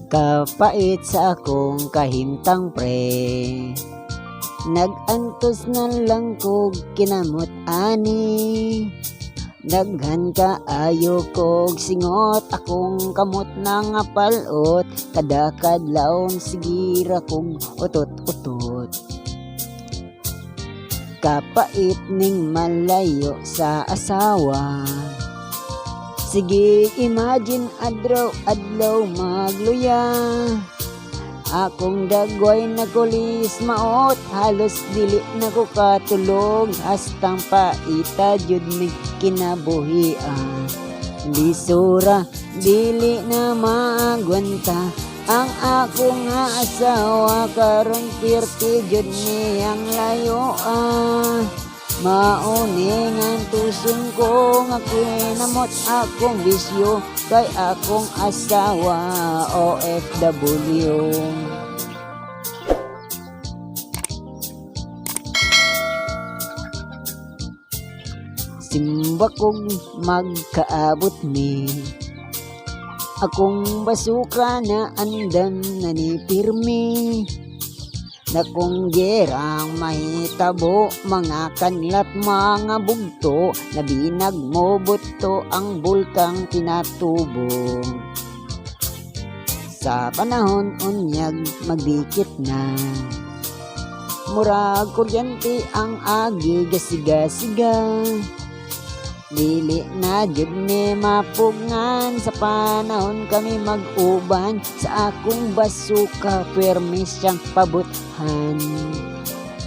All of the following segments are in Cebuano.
Kapait sa akong kahimtang, pre. Nag-antos na lang kog kinamot ani. Daghan kaayo kog singot, akong kamot na nga palot. Kada kadlawon sige ra kog utot-utot. Kapait ning malayo sa asawa. Sige, imagine adlaw adlaw magluya. Akong dagway na kulis maot, halos dili na ko katulog. Hastang paita jud ni kinabuhian. Lisura, dili na maagwanta ang ako nga asawa karon, pirti jud niyang layoan. Mauni nga tuson ko nga kinamot akong bisyo kay akong asawa OFW. Simba kog magkaabot ni akong basuka na andam na ni pirmi. Na kung gerang mahitabo, mga kanlat, mga bugto, na binag mo buto ang bulkang Pinatubo. Sa panahon unyag magdikit na. Murag kuryente ang agi gasiga-siga. Dili na jud ni mapugngan sa panahon kami mag-uban sa akong basuka, permi siyang pabuthan.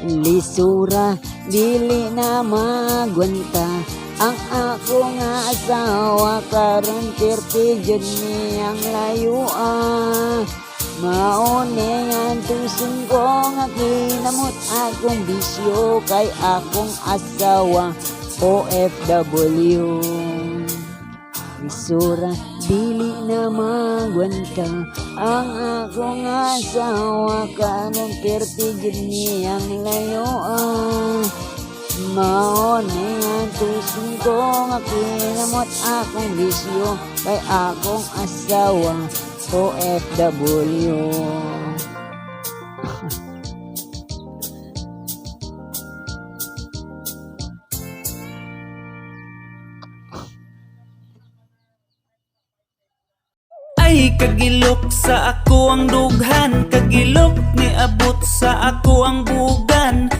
Lisura, dili na magwanta ang ako nga asawa karon, pirti jud niyang layuan. Mauni nga tuson ko nga kinamot akong bisyo kay akong asawa OFW. Lisura, dili na magwanta ang akong asawa karon, pirti jud niyang layoan. Mauni nga tuson ko nga kinamot akong bisyo kay akong asawa OFW. Ay, kagilok sa ako ang dughan. Kagilok ni abot sa ako.